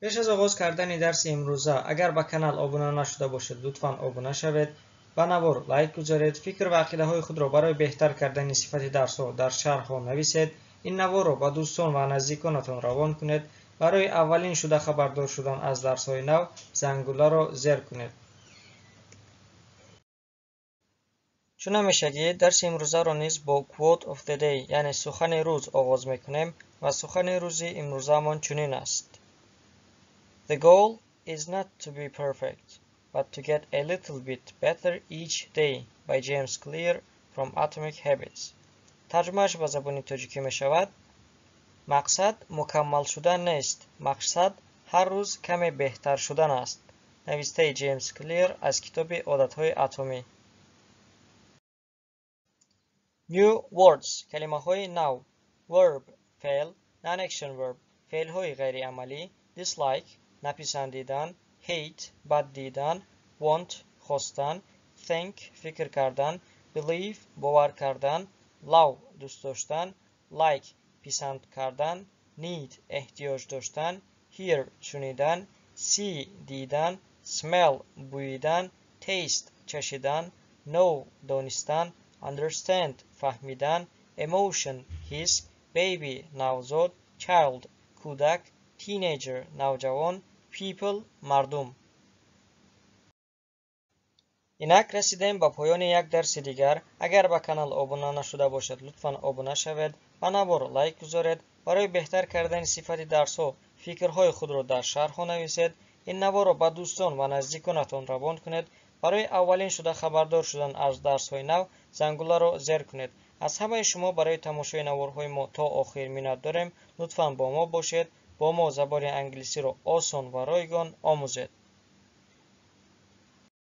Пеш аз оғоз кардани дарси имрӯза, агар ба канал обуна нашуда бошед, лутфан обуна шавед, ба навор лайк гузоред, фикр ва ақидаҳои худро барои беҳтар кардани сифати дарсҳо дар шарҳҳо нависед, ин наворро ба дӯстон ва наздиконатон равон кунед, барои аввалин шуда хабардор шудан аз дарсҳои нав зангуларо зер кунед. Чун ҳамешагӣ дарси имрӯзаро низ бо Quote of the Day, яъне сухани рӯз оғоз мекунем ва сухани рӯзи имрӯзаамон чунин аст. The goal is not to be perfect, but to get a little bit better each day by James Clear from Atomic Habits. Тарҷумааш ба забони тоҷикӣ мешавад: мақсад мукаммал шудан нест, мақсад ҳар рӯз каме беҳтар шудан аст. Навиштаи Ҷеймс Клир аз китоби Одатҳои атомӣ. New words, калимаҳои нав. Verb, феъл, non-action verb, феълҳои ғайриамалӣ, dislike, написандидан, hate, бад дидан, want, хостан, think, фикр кардан, believe, бовар кардан, love, дӯст доштан, like, писанд кардан, need, эҳтиёҷ доштан, hear, шунидан, see, дидан, smell, бӯидан, taste, чашидан, know, донистан, understand, фаҳмидан, emotion, ҳис, baby, навзод, child, кӯдак, teenager, навҷавон, people, мардум. Инак расидем ба поёни як дарси дигар. Агар ба канал обуна нашуда бошед, лутфан обуна шавед, ба навор лайк гузоред, барои беҳтар кардани сифати дарсҳо фикрҳои худро дар шарҳҳо нависед, ин наворро ба дӯстон ва наздиконатон равон кунед, барои аввалин шуда хабардор шудан аз дарсҳои нав зангуларо зер кунед. Аз ҳамаи шумо барои тамошои наворҳои мо то охир миннат дорем. Лутфан бо мо бошед, бо мо забони англисиро осон ва ройгон омӯзед.